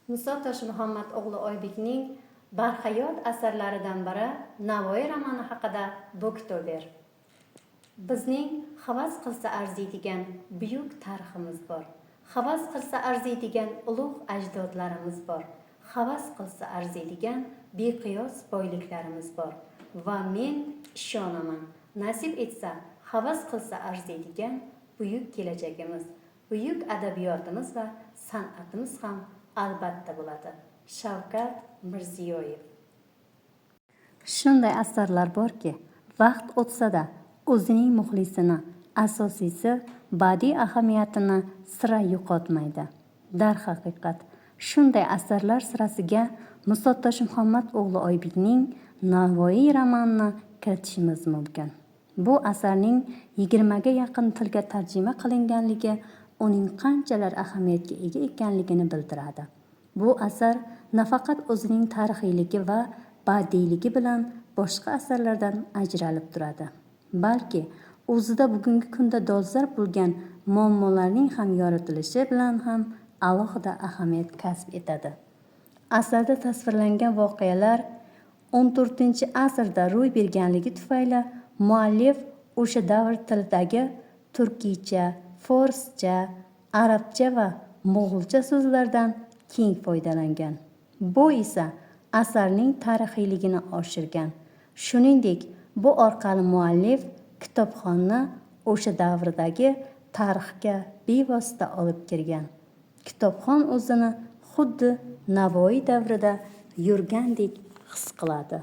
Muso Toshmuhammad o'g'li Oybekning barhayot asarlaridan biri Navoiy romani haqida Buktober. Bizning havas qilsa arziydigan buyuk tariximiz bor. Havas qilsa arziydigan ulug' ajdodlarimiz bor. Havas qilsa arziydigan beqiyos boyliklarimiz bor. Va men ishonaman, nasib etsa, havas qilsa arziydigan buyuk kelajagimiz, buyuk adabiyotimiz va san'atimiz ham albatta bo'ladi. Shavkat Mirziyoyev. Shunday asarlar borki, vaqt o'tsa-da o'zining muxlisini, asosiysi, badiiy ahamiyatini sira yo'qotmaydi. Darhaqiqat, shunday asarlar sirasiga Muso Toshmuhammad o'g'li Oybekning Navoiy romanini kiritishimiz mumkin. Bu asarning 20 ga yaqin tilga tarjima qilinganligi uning qanchalar ahamiyatga ega ekanligini bildiradi. Bu asar nafaqat o'zining tarixiyligi va badiiyligi bilan boshqa asarlardan ajralib turadi, balki o'zida bugungi kunda dolzarb bo'lgan muammolarning ham yoritilishi bilan ham alohida ahamiyat kasb etadi. Asarda tasvirlangan voqealar 14-asrda ro'y berganligi tufayli muallif o'sha davr tilidagi turkiycha, forscha, arabcha va mo'g'ulcha so'zlardan keng foydalangan. Bu esa asarning tarixiyligini oshirgan. Shuningdek, bu orqali muallif kitobxonni o'sha davrdagi tarixga bevosita olib kirgan. Kitobxon o'zini xuddi Navoiy davrida yurgandek his qiladi.